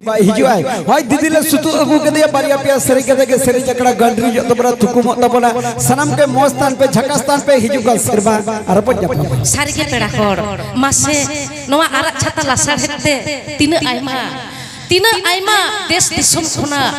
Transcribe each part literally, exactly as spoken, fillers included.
ᱵᱟᱭ ᱦᱤᱡᱩᱜᱼᱟᱭ᱾ ᱦᱳᱭ, ᱫᱤᱫᱤ ᱞᱮ ᱥᱩᱛᱩᱜ ᱟᱹᱜᱩ ᱠᱟᱫᱮᱭᱟ, ᱵᱟᱨᱭᱟ ᱯᱮᱭᱟ ᱥᱮᱨᱮᱧ ᱠᱟᱛᱮ ᱜᱮ ᱥᱮᱨᱮᱧ ᱟᱠᱷᱲᱟ ᱜᱟᱹᱰᱨᱤ ᱧᱚᱜ ᱛᱟᱵᱚᱱᱟ᱾ ᱥᱟᱱᱟᱢ ᱜᱮ ᱢᱚᱸᱡᱽ ᱛᱟᱦᱮᱱ ᱯᱮ, ᱡᱷᱟᱠᱟᱥ ᱛᱟᱦᱮᱱ ᱯᱮ, ᱦᱤᱡᱩᱜ ᱠᱟᱱ ᱥᱮᱨᱢᱟ ᱟᱨᱚ ᱵᱚᱱ ᱧᱟᱯᱟᱢᱟ᱾ ᱥᱟᱹᱨᱤᱜᱮ ᱯᱮᱲᱟ ᱦᱚᱲ, ᱢᱟᱥᱮ ᱱᱚᱣᱟ ᱟᱨᱟᱜ ᱪᱷᱟᱛᱟ ᱞᱟᱥᱟᱲᱦᱮᱫ ᱛᱮ ᱛᱤᱱᱟᱹᱜ ᱟᱭᱢᱟ, ᱛᱤᱱᱟᱹᱜ ᱟᱭᱢᱟ ᱫᱮᱥ ᱫᱤᱥᱚᱢ ᱠᱷᱚᱱᱟᱜ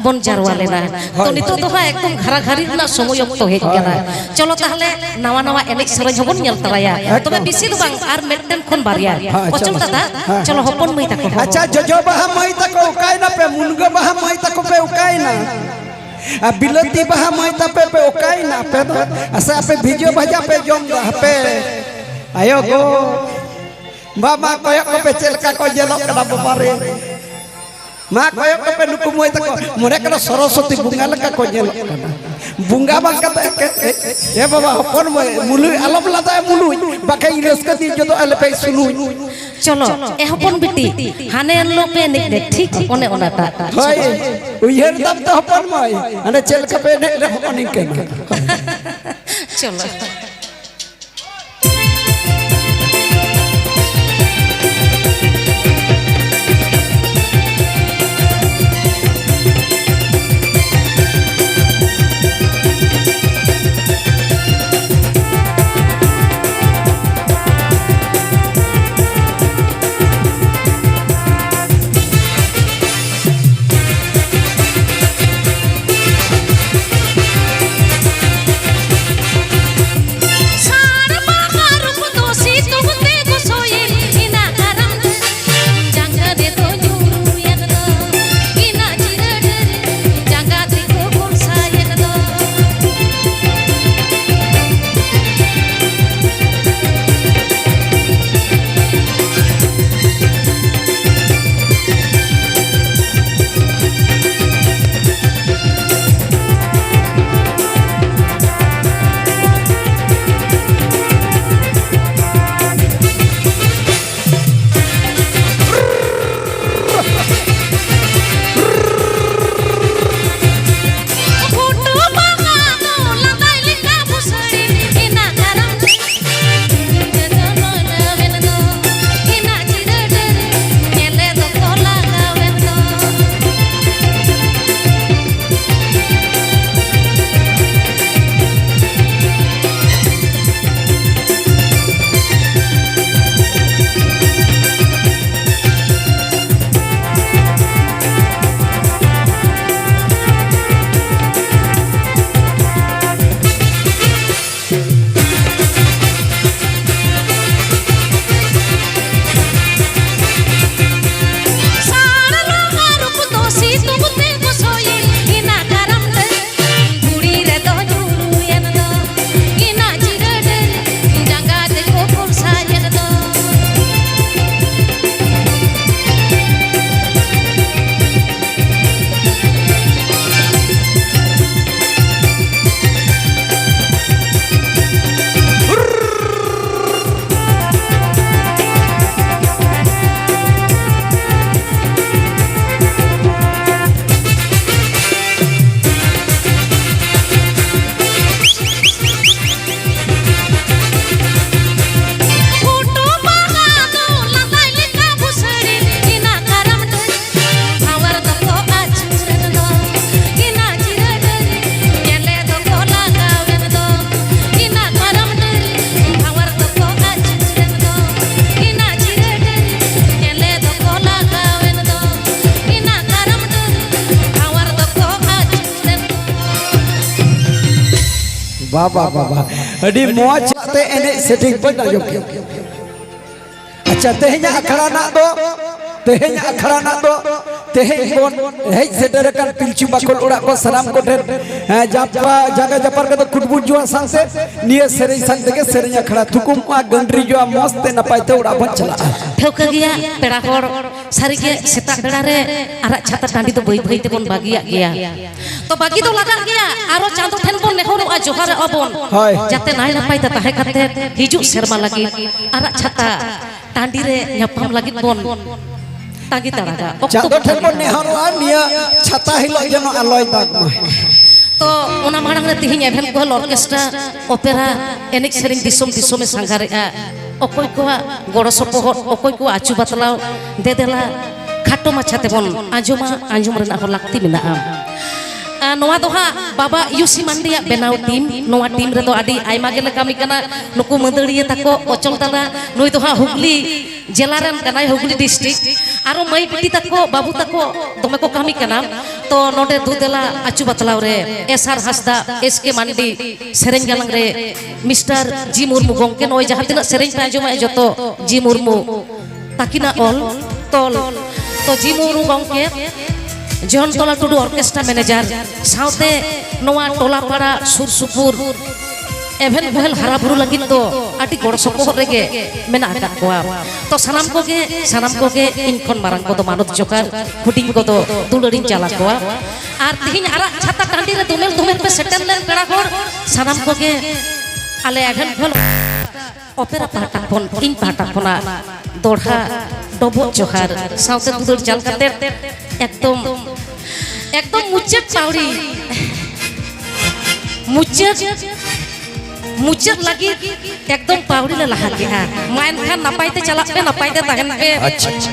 ᱵᱚᱱ ᱡᱟᱨᱣᱟ ᱞᱮᱱᱟ᱾ ᱛᱚ ᱦᱳᱭ᱾ ᱱᱤᱛᱚᱜ ᱫᱚ ᱦᱟᱸᱜ ᱮᱠᱫᱚᱢ ᱜᱷᱟᱨᱟ ᱜᱷᱟᱹᱨᱤ ᱨᱮᱱᱟᱜ ᱥᱚᱢᱚᱭ ᱚᱠᱛᱚ ᱦᱮᱡ ᱦᱳᱭ᱾ ᱠᱟᱱᱟ᱾ ᱪᱚᱞᱚ ᱛᱟᱦᱞᱮ ᱱᱟᱣᱟ ᱱᱟᱣᱟ ᱮᱱᱮᱡ ᱥᱮᱨᱮᱧ ᱦᱚᱸᱵᱚᱱ ᱧᱮᱞ ᱛᱚᱨᱟᱭᱟ᱾ ᱮᱠᱫᱚᱢ᱾ ᱛᱚᱵᱮ ᱵᱮᱥᱤ ᱫᱚ ᱵᱟᱝ, ᱟᱨ ᱢᱤᱫᱴᱮᱱ ᱠᱷᱚᱱ ᱵᱟᱨᱭᱟ᱾ ᱦᱮᱸ, ᱯᱚᱪᱚᱞ ᱪᱚᱞᱚ᱾ ᱫᱟᱫᱟ, ᱦᱮᱸ᱾ ᱪᱚᱞᱚ ᱦᱚᱯᱚᱱ ᱢᱟᱹᱭ ᱛᱟᱠᱚ ᱦᱚᱸ᱾ ᱟᱪᱪᱷᱟ, ᱡᱚᱡᱚ ᱵᱟᱦᱟ ᱢᱟᱹᱭ ᱛᱟᱠᱚ ᱚᱠᱟᱭᱱᱟ ᱯᱮ? ᱢᱩᱱᱜᱟᱹ ᱵᱟᱦᱟ ᱢᱟᱹᱭ ᱛᱟᱠᱚ ᱯᱮ ᱚᱠᱟᱭᱱᱟ? ᱟᱨ ᱵᱤᱞᱟᱹᱛᱤ ᱵᱟᱦᱟ ᱢᱟᱹᱭ ᱛᱟᱯᱮ ᱯᱮ ᱚᱠᱟᱭᱱᱟ ᱟᱯᱮ ᱫᱚ? ᱟᱥᱮ ᱟᱯᱮ ᱵᱷᱤᱡᱟᱹ ᱵᱷᱟᱡᱟ ᱯᱮ ᱡᱚᱢ ᱫᱟ? ᱦᱟᱯᱮ ᱟᱭᱳ ᱜᱚ, ᱵᱟᱵᱟ ᱠᱚᱭᱚᱜ ᱠᱚᱯᱮ ᱪᱮᱫ ᱞᱮᱠᱟ ᱠᱚ ᱧᱮᱞᱚᱜ ᱠᱟᱱᱟ ᱵᱟᱵᱟ ᱨᱮ᱾ ᱢᱟ ᱠᱚᱭᱚᱜ ᱠᱚᱯᱮ ᱱᱩᱠᱩ ᱢᱟᱹᱭ ᱛᱟᱠᱚ, ᱢᱚᱱᱮ ᱠᱟᱱᱟ ᱥᱚᱨᱚᱥᱚᱛᱤ ᱵᱚᱸᱜᱟ ᱞᱮᱠᱟ ᱠᱚ ᱧᱮᱞᱚᱜ ᱠᱟᱱᱟ᱾ ᱵᱚᱸᱜᱟ ᱵᱟᱝ ᱠᱟᱛᱮ ᱮ, ᱮ, ᱮ ᱵᱟᱵᱟ ᱦᱚᱯᱚᱱ ᱢᱟᱹᱭ, ᱢᱩᱞᱩᱡ ᱟᱞᱚᱢ ᱞᱟᱸᱫᱟᱭᱟ ᱢᱩᱞᱩᱡ, ᱵᱟᱠᱷᱟᱡ ᱤᱧ ᱨᱟᱹᱥᱠᱟᱹ ᱛᱤᱧ ᱡᱚᱛᱚ ᱟᱞᱮ ᱯᱮ ᱥᱩᱞᱩᱡ᱾ ᱪᱚᱞᱚ, ᱮ ᱦᱚᱯᱚᱱ ᱵᱤᱴᱤ, ᱦᱟᱱᱮ ᱮᱱ ᱦᱤᱞᱳᱜ ᱯᱮ ᱮᱱᱮᱡ ᱞᱮᱫ, ᱴᱷᱤᱠ ᱚᱱᱮ ᱚᱱᱟᱴᱟᱜ᱾ ᱦᱳᱭ, ᱩᱭᱦᱟᱹᱨ ᱛᱟᱢ ᱛᱚ ᱦᱚᱯᱚᱱ ᱢᱟᱹᱭ, ᱦᱟᱱᱮ ᱪᱮᱫ ᱞᱮᱠᱟ ᱯᱮ ᱮᱱᱮᱡ ᱞᱮᱫ ᱦᱚᱯᱚᱱ ᱤᱧ ᱠᱟᱱᱟ᱾ ᱪᱚᱞᱚ᱾ ᱵᱟᱵᱟ, ᱵᱟᱵᱟ, ᱟᱹᱰᱤ ᱢᱚᱡᱽ ᱛᱮ ᱮᱱᱮᱡ ᱥᱮᱨᱮᱧ ᱵᱚᱱ ᱟᱸᱡᱚᱢ ᱠᱮᱫᱟ᱾ ᱟᱪᱪᱷᱟ, ᱛᱮᱦᱮᱧᱟᱜ ᱟᱠᱷᱲᱟ ᱨᱮᱱᱟᱜ ᱫᱚ, ᱛᱮᱦᱮᱧᱟᱜ ᱟᱠᱷᱲᱟ ᱨᱮᱱᱟᱜ ᱫᱚ, ᱛᱮᱦᱮᱧ ᱵᱚᱱ ᱦᱮᱡ ᱥᱮᱴᱮᱨ ᱟᱠᱟᱱ ᱯᱤᱞᱪᱩ ᱵᱟᱠᱷᱳᱞ ᱚᱲᱟᱜ ᱠᱚ ᱥᱟᱱᱟᱢ ᱠᱚᱴᱷᱮᱱ, ᱦᱮᱸ, ᱡᱟᱯᱟ-, ᱡᱟᱸᱜᱟ ᱡᱟᱯᱟᱨ ᱠᱚᱫᱚ ᱠᱩᱴᱵᱩᱡ ᱡᱚᱦᱟᱨ ᱥᱟᱶᱛᱮ ᱱᱤᱭᱟᱹ ᱥᱮᱨᱮᱧ ᱥᱟᱶ ᱛᱮᱜᱮ ᱥᱮᱨᱮᱧ ᱟᱠᱷᱲᱟ ᱛᱷᱩᱠᱩᱢᱚᱜᱼᱟ, ᱜᱟᱹᱱᱰᱨᱤ ᱡᱚᱜᱼᱟ, ᱢᱚᱸᱡᱽ ᱛᱮ ᱱᱟᱯᱟᱭ ᱛᱮ ᱚᱲᱟᱜ ᱵᱚᱱ ᱪᱟᱞᱟᱜᱼᱟ᱾ ᱴᱷᱟᱹᱣᱠᱟᱹ ᱜᱮᱭᱟ, ᱯᱮᱲᱟ ᱦᱚᱲ, ᱥᱟᱹᱨᱤᱜᱮ ᱥᱮᱛᱟᱜ ᱵᱮᱲᱟ ᱨᱮ ᱟᱨᱟᱜ ᱪᱷᱟᱛᱟ ᱴᱟᱺᱰᱤ ᱫᱚ ᱵᱟᱹᱭ ᱵᱟᱹᱭ ᱛᱮᱵᱚᱱ ᱵᱟᱹᱜᱤᱭᱟᱜ ᱜᱮᱭᱟ᱾ ᱛᱚ ᱵᱟᱹᱜᱤ ᱫᱚ ᱞᱟᱜᱟᱜ ᱜᱮᱭᱟ, ᱟᱨᱚ ᱪᱟᱸᱫᱚ ᱴᱷᱮᱱ ᱵᱚᱱ ᱱᱮᱦᱚᱨᱚᱜᱼᱟ, ᱡᱚᱦᱟᱨᱚᱜᱼᱟ ᱵᱚᱱ, ᱦᱳᱭ᱾ ᱡᱟᱛᱮ ᱱᱟᱭ ᱱᱟᱯᱟᱭ ᱛᱮ ᱛᱟᱦᱮᱸ ᱠᱟᱛᱮ ᱦᱤᱡᱩᱜ ᱥᱮᱨᱢᱟ ᱞᱟᱹᱜᱤᱫ ᱟᱨᱟᱜ ᱪᱷᱟᱛᱟ ᱴᱟᱺᱰᱤ ᱨᱮ ᱧᱟᱯᱟᱢ ᱞᱟᱹᱜᱤᱫ ᱵᱚᱱ ᱛᱟᱺᱜᱤ ᱛᱟᱲᱟᱜᱟ᱾ ᱚᱠᱛᱚ ᱪᱟᱸᱫᱚ ᱵᱚᱱ ᱴᱷᱮᱱ ᱵᱚᱱ ᱛᱟᱺᱜᱤ ᱛᱟᱲᱟᱜᱟ᱾ ᱱᱮᱦᱚᱨᱚᱜᱼᱟ, ᱱᱤᱭᱟᱹ ᱪᱷᱟᱛᱟ ᱦᱤᱞᱳᱜ ᱡᱮᱱᱚ ᱟᱞᱚᱭ ᱫᱟᱜᱽ ᱢᱟ᱾ ᱛᱚ ᱚᱱᱟ ᱢᱟᱲᱟᱝ ᱨᱮ ᱛᱤᱦᱤᱧ ᱮᱵᱷᱮᱱ ᱠᱚᱦᱚᱞ ᱚᱨᱠᱮᱥᱴᱨᱟ, ᱚᱯᱮᱨᱟ, ᱮᱱᱮᱡ ᱥᱮᱨᱮᱧ ᱫᱤᱥᱚᱢ ᱫᱤᱥᱚᱢᱮ ᱥᱟᱸᱜᱷᱟᱨᱮᱜᱼᱟ᱾ ᱚᱠᱚᱭ ᱠᱚᱣᱟᱜ ᱜᱚᱲᱚ ᱥᱚᱯᱚᱦᱚᱫ, ᱚᱠᱚᱭ ᱠᱚᱣᱟᱜ ᱟᱹᱪᱩ ᱵᱟᱛᱞᱟᱣ, ᱫᱮᱫᱮᱞᱟ ᱠᱷᱟᱴᱚ ᱢᱟᱪᱷᱟ ᱛᱮᱵᱚᱱ ᱟᱸᱡᱚᱢᱟ, ᱟᱸᱡᱚᱢ ᱨᱮᱱᱟᱜ ᱦᱚᱸ ᱞᱟᱹᱠᱛᱤ ᱢᱮᱱᱟᱜᱼᱟ᱾ ᱟᱨ ᱱᱚᱣᱟ ᱫᱚ ᱦᱟᱸᱜ ᱵᱟᱵᱟ ᱤᱭᱩ ᱥᱤ ᱢᱟᱱᱰᱤᱭᱟᱜ ᱵᱮᱱᱟᱣ ᱴᱤᱢ᱾ ᱱᱚᱣᱟ ᱴᱤᱢ ᱨᱮᱫᱚ ᱟᱹᱰᱤ ᱟᱭᱢᱟ ᱜᱮᱞᱮ ᱠᱟᱹᱢᱤ ᱠᱟᱱᱟ᱾ ᱱᱩᱠᱩ ᱢᱟᱹᱫᱟᱹᱲᱤᱭᱟᱹ ᱛᱟᱠᱚ, ᱚᱪᱚᱞ ᱫᱟᱫᱟ, ᱱᱩᱭ ᱫᱚ ᱦᱟᱸᱜ ᱦᱩᱜᱽᱞᱤ ᱡᱮᱞᱟ ᱨᱮᱱ ᱠᱟᱱᱟᱭ, ᱦᱩᱜᱽᱞᱤ ᱰᱤᱥᱴᱨᱤᱠᱴ᱾ ᱟᱨᱚ ᱢᱟᱹᱭ ᱵᱤᱴᱤ ᱛᱟᱠᱚ, ᱵᱟᱹᱵᱩ ᱛᱟᱠᱚ ᱫᱚᱢᱮ ᱠᱚ ᱠᱟᱹᱢᱤ ᱠᱟᱱᱟ᱾ ᱛᱚ ᱱᱚᱰᱮ ᱫᱩᱫᱮᱞᱟ ᱟᱹᱪᱩ ᱵᱟᱛᱞᱟᱣ ᱨᱮ ᱮᱥ ᱟᱨ ᱦᱟᱸᱥᱫᱟ, ᱮᱥ ᱠᱮ ᱢᱟᱱᱰᱤ, ᱥᱮᱨᱮᱧ ᱜᱟᱞᱟᱝ ᱨᱮ ᱢᱤᱥᱴᱟᱨ ᱡᱤ ᱢᱩᱨᱢᱩ ᱜᱚᱢᱠᱮ, ᱱᱚᱜᱼᱚᱭ ᱡᱟᱦᱟᱸ ᱛᱤᱱᱟᱹᱜ ᱥᱮᱨᱮᱧ ᱯᱮ ᱟᱸᱡᱚᱢᱮᱫᱼᱟ ᱡᱚᱛᱚ ᱡᱤ ᱢᱩᱨᱢᱩ ᱛᱟᱹᱠᱤᱱᱟᱜ ᱚᱞ ᱛᱚᱞ᱾ ᱛᱚ ᱡᱤ ᱢᱩᱨᱢᱩ ᱜᱚᱢᱠᱮ, ᱡᱚᱱ ᱛᱚᱞᱟ ᱴᱩᱰᱩ ᱚᱨᱠᱮᱥᱴᱨᱟ ᱢᱮᱱᱮᱡᱟᱨ ᱥᱟᱶᱛᱮ ᱱᱚᱣᱟ ᱴᱚᱞᱟ ᱯᱟᱲᱟ ᱥᱩᱨ ᱥᱩᱯᱩᱨ ᱮᱵᱷᱮᱱ ᱵᱚᱦᱮᱞ ᱦᱟᱨᱟ ᱵᱩᱨᱩ ᱞᱟᱹᱜᱤᱫ ᱫᱚ ᱟᱹᱰᱤ ᱜᱚᱲᱚ ᱥᱚᱯᱚᱦᱚᱫ ᱨᱮᱜᱮ ᱢᱮᱱᱟᱜ ᱟᱠᱟᱫ ᱠᱚᱣᱟ᱾ ᱛᱚ ᱥᱟᱱᱟᱢ ᱠᱚᱜᱮ, ᱥᱟᱱᱟᱢ ᱠᱚᱜᱮ ᱤᱧ ᱠᱷᱚᱱ ᱢᱟᱨᱟᱝ ᱠᱚᱫᱚ ᱢᱟᱱᱚᱛ ᱡᱚᱦᱟᱨ, ᱦᱩᱰᱤᱧ ᱠᱚᱫᱚ ᱫᱩᱞᱟᱹᱲᱤᱧ ᱪᱟᱞ ᱟᱠᱚᱣᱟ᱾ ᱟᱨ ᱛᱤᱦᱤᱧ ᱟᱨᱟᱜ ᱪᱷᱟᱛᱟ ᱴᱟᱺᱰᱤ ᱨᱮ ᱫᱚᱢᱮᱞ ᱫᱚᱢᱮᱞ ᱯᱮ ᱥᱮᱴᱮᱨ ᱞᱮᱱ ᱯᱮᱲᱟ ᱦᱚᱲ, ᱥᱟᱱᱟᱢ ᱠᱚᱜᱮ ᱟᱞᱮ ᱮᱵᱷᱮᱱ ᱵᱚᱦᱮᱞ ᱚᱯᱮᱨᱟ ᱯᱟᱦᱴᱟ ᱠᱷᱚᱱ, ᱤᱧ ᱯᱟᱦᱴᱟ ᱠᱷᱚᱱᱟᱜ ᱫᱚᱲᱦᱟ ᱰᱚᱵᱚᱜ ᱡᱚᱦᱟᱨ ᱥᱟᱶᱛᱮ ᱫᱩᱞᱟᱹᱲ ᱪᱟᱞ ᱠᱟᱛᱮ ᱮᱠᱫᱚᱢ, ᱮᱠᱫᱚᱢ ᱢᱩᱪᱟᱹᱫ ᱯᱟᱹᱣᱲᱤ, ᱢᱩᱪᱟᱹᱫ, ᱢᱩᱪᱟᱹᱫ ᱞᱟᱹᱜᱤᱫ ᱮᱠᱫᱚᱢ ᱯᱟᱹᱣᱲᱤ ᱞᱮ ᱞᱟᱦᱟ ᱠᱮᱜᱼᱟ᱾ ᱢᱟ ᱮᱱᱠᱷᱟᱱ ᱱᱟᱯᱟᱭ ᱛᱮ ᱪᱟᱞᱟᱜ ᱯᱮ, ᱱᱟᱯᱟᱭ ᱛᱮ ᱛᱟᱦᱮᱱ ᱯᱮ᱾ ᱟᱪᱪᱷᱟ, ᱟᱪᱪᱷᱟ᱾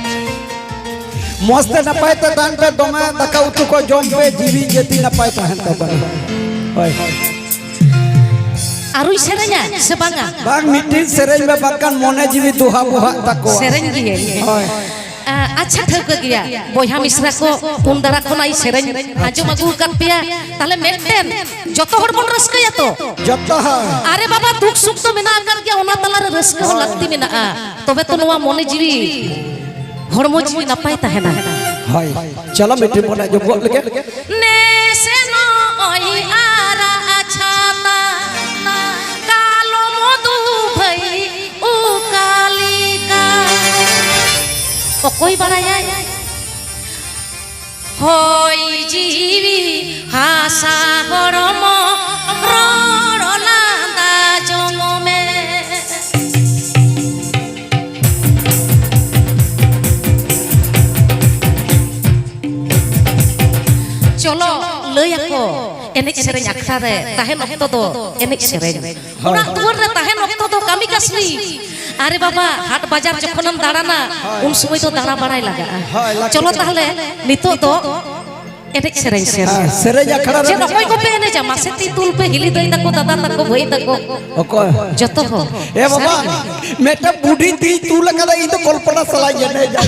ᱢᱚᱡᱽ ᱛᱮ ᱱᱟᱯᱟᱭ ᱛᱮ ᱛᱟᱦᱮᱱ ᱯᱮ, ᱫᱚᱢᱮ ᱫᱟᱠᱟ ᱩᱛᱩ ᱠᱚ ᱡᱚᱢ ᱯᱮ, ᱡᱤᱣᱤ ᱡᱟᱹᱛᱤ ᱱᱟᱯᱟᱭ ᱛᱟᱦᱮᱱ ᱛᱟᱵᱚᱱᱟ᱾ ᱦᱳᱭ᱾ ᱟᱨᱩᱧ ᱥᱮᱨᱮᱧᱟ ᱥᱮ ᱵᱟᱝᱟ? ᱵᱟᱝ, ᱢᱤᱫᱴᱤᱱ ᱥᱮᱨᱮᱧ ᱢᱮ, ᱵᱟᱝᱠᱷᱟᱱ ᱢᱚᱱᱮ ᱡᱤᱣᱤ ᱫᱩᱦᱟ ᱵᱩᱦᱟᱜ ᱛᱟᱠᱚᱣᱟ᱾ ᱥᱮᱨᱮᱧ ᱜᱤᱭᱟᱹᱧ᱾ ᱦᱳᱭ᱾ ᱟ, ᱟᱪᱪᱷᱟ, ᱴᱷᱟᱹᱣᱠᱟᱹ ᱜᱮᱭᱟ, ᱵᱚᱭᱦᱟ ᱢᱤᱥᱨᱟ ᱠᱚ, ᱩᱱ ᱫᱟᱨᱟ ᱠᱷᱚᱱᱟᱜ ᱤᱧ ᱥᱮᱨᱮᱧ ᱟᱸᱡᱚᱢ ᱟᱹᱜᱩ ᱟᱠᱟᱫ ᱯᱮᱭᱟ᱾ ᱛᱟᱦᱞᱮ ᱢᱤᱫᱴᱮᱱ ᱡᱚᱛᱚ ᱦᱚᱲ ᱵᱚᱱ ᱨᱟᱹᱥᱠᱟᱹᱭᱟ ᱛᱚ? ᱡᱚᱛᱚ ᱦᱚᱲ᱾ ᱟᱨᱮ ᱵᱟᱵᱟ, ᱫᱩᱠ ᱥᱩᱠ ᱫᱚ ᱢᱮᱱᱟᱜ ᱟᱠᱟᱫ ᱜᱮᱭᱟ, ᱚᱱᱟ ᱛᱟᱞᱟᱨᱮ ᱨᱟᱹᱥᱠᱟᱹ ᱦᱚᱸ ᱞᱟᱹᱠᱛᱤ ᱢᱮᱱᱟᱜᱼᱟ, ᱛᱚᱵᱮ ᱛᱚ ᱱᱚᱣᱟ ᱢᱚᱱᱮ ᱡᱤᱣᱤ, ᱦᱚᱲᱢᱚ ᱡᱤᱣᱤ ᱱᱟᱯᱟᱭ ᱛᱟᱦᱮᱱᱟ᱾ ᱦᱳᱭ, ᱪᱚᱞᱚ ᱢᱤᱫᱴᱮᱱ ᱵᱚᱱ ᱟᱸᱡᱚᱢ ᱜᱚᱫ ᱞᱮᱜᱮ᱾ ᱱᱮᱥᱮ ᱱᱚᱜᱼᱚᱭ ᱟᱨᱟᱜ ᱪᱷᱟᱛᱟ, ᱠᱟᱞᱚᱢ ᱫᱩ ᱵᱷᱟᱹᱭ ᱚᱠᱟ ᱞᱮᱠᱟ᱾ ᱚᱠᱚᱭ ᱵᱟᱲᱟᱭᱟᱭ? ᱦᱚᱭ ᱡᱤᱣᱤ ᱦᱟᱥᱟ ᱦᱚᱲᱢᱚ ᱨᱚᱲ ᱞᱟᱸᱫᱟ ᱡᱚᱝ ᱢᱮ᱾ ᱪᱚᱞᱚ ᱞᱟᱹᱭ ᱟᱠᱚ, ᱮᱱᱮᱡ ᱥᱮᱨᱮᱧ ᱟᱠᱷᱲᱟ ᱨᱮ ᱛᱟᱦᱮᱱ ᱚᱠᱛᱚ ᱫᱚ ᱮᱱᱮᱡ ᱥᱮᱨᱮᱧ, ᱦᱳᱭ᱾ ᱚᱲᱟᱜ ᱫᱩᱣᱟᱹᱨ ᱨᱮ ᱛᱟᱦᱮᱱ ᱚᱠᱛᱚ ᱫᱚ ᱠᱟᱹᱢᱤ ᱠᱟᱹᱥᱱᱤ᱾ ᱟᱨᱮ ᱵᱟᱵᱟ, ᱦᱟᱴ ᱵᱟᱡᱟᱨ ᱡᱚᱠᱷᱚᱱᱮᱢ ᱫᱟᱬᱟᱱᱟ, ᱦᱳᱭ᱾ ᱩᱱ ᱥᱚᱢᱚᱭ ᱫᱚ ᱫᱟᱬᱟ ᱵᱟᱲᱟᱭ ᱞᱟᱜᱟᱜᱼᱟ᱾ ᱦᱳᱭ, ᱞᱟᱹᱠᱛᱤ ᱪᱚᱞᱚ ᱠᱟᱱᱟ᱾ ᱛᱟᱦᱞᱮ ᱱᱤᱛᱚᱜ ᱫᱚ ᱮᱱᱮᱡ ᱥᱮᱨᱮᱧ ᱥᱮᱱ᱾ ᱦᱮᱸ, ᱥᱮᱨᱮᱧ ᱟᱠᱷᱲᱟ ᱨᱮ᱾ ᱪᱮᱫ ᱚᱠᱚᱭ ᱠᱚᱯᱮ ᱮᱱᱮᱡᱟ? ᱢᱟᱥᱮ ᱛᱤ ᱛᱩᱞ ᱯᱮ, ᱦᱤᱞᱤ ᱫᱟᱹᱭ ᱛᱟᱠᱚ, ᱫᱟᱫᱟ ᱛᱟᱠᱚ, ᱵᱷᱟᱹᱭ ᱛᱟᱠᱚ᱾ ᱚᱠᱚᱭ? ᱡᱚᱛᱚ ᱦᱚᱲ᱾ ᱮ ᱵᱟᱵᱟ, ᱥᱟᱹᱨᱤ ᱜᱮ᱾ ᱢᱤᱫᱴᱟᱝ ᱵᱩᱰᱷᱤ ᱛᱤ ᱛᱩᱞ ᱟᱠᱟᱫᱟ, ᱤᱧ ᱫᱚ ᱠᱚᱞᱯᱚᱱᱟ ᱥᱟᱞᱟᱜ ᱤᱧ ᱮᱱᱮᱡᱟ᱾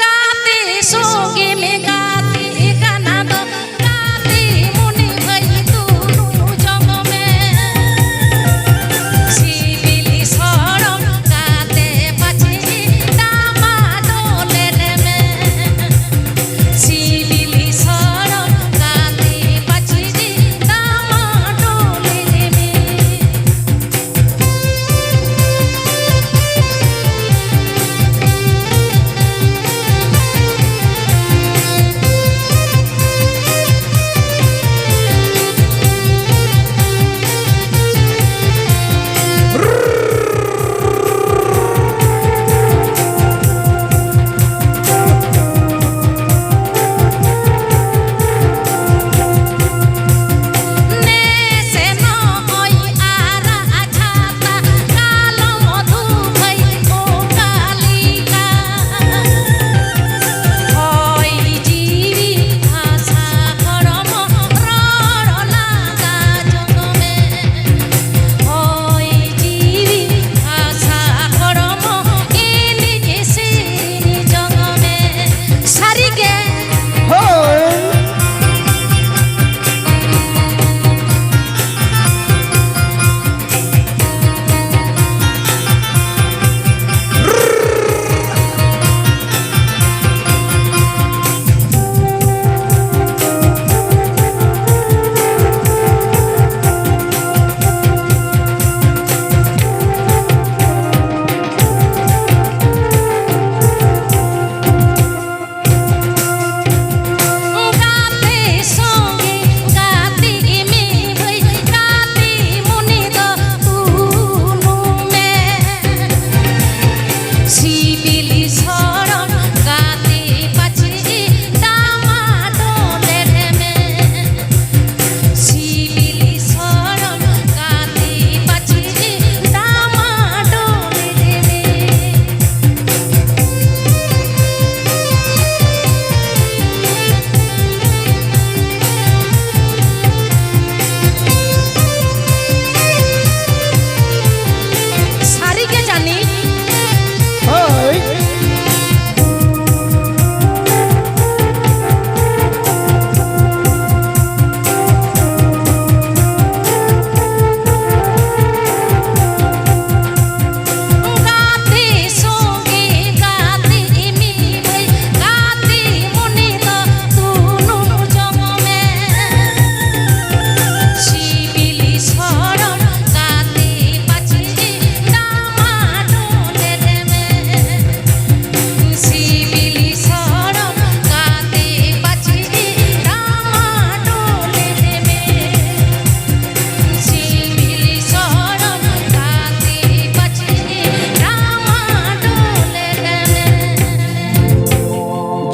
ᱜᱟᱛᱮ ᱥᱚᱸᱜᱮ ᱢᱮ ᱜᱟᱛᱮ ᱠᱟᱱᱟ ᱫᱚ, ᱜᱟᱛᱮ ᱢᱚᱱᱮ ᱵᱷᱟᱹᱭ ᱛᱩᱞᱩᱡ ᱡᱚᱝ ᱢᱮ᱾ ᱥᱤᱵᱤᱞ ᱥᱚᱲᱚᱢ ᱜᱟᱛᱮ ᱯᱟᱪᱷᱮ ᱰᱟᱢᱟ ᱰᱳᱞᱮᱱ ᱢᱮ᱾ ᱥᱤᱵᱤᱞ ᱥᱚᱲᱚᱢ ᱜᱟᱛᱮ ᱯᱟᱪᱷᱮ ᱰᱟᱢᱟ ᱰᱳᱞᱮᱱ ᱢᱮ᱾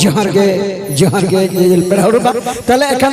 ᱡᱚᱦᱟᱨ ᱜᱮ, ᱡᱚᱦᱟᱨ ᱜᱮ, ᱧᱮᱧᱮᱞ ᱯᱮᱲᱟ ᱦᱚᱲ ᱢᱟ᱾ ᱛᱟᱦᱞᱮ ᱮᱱᱠᱷᱟᱱ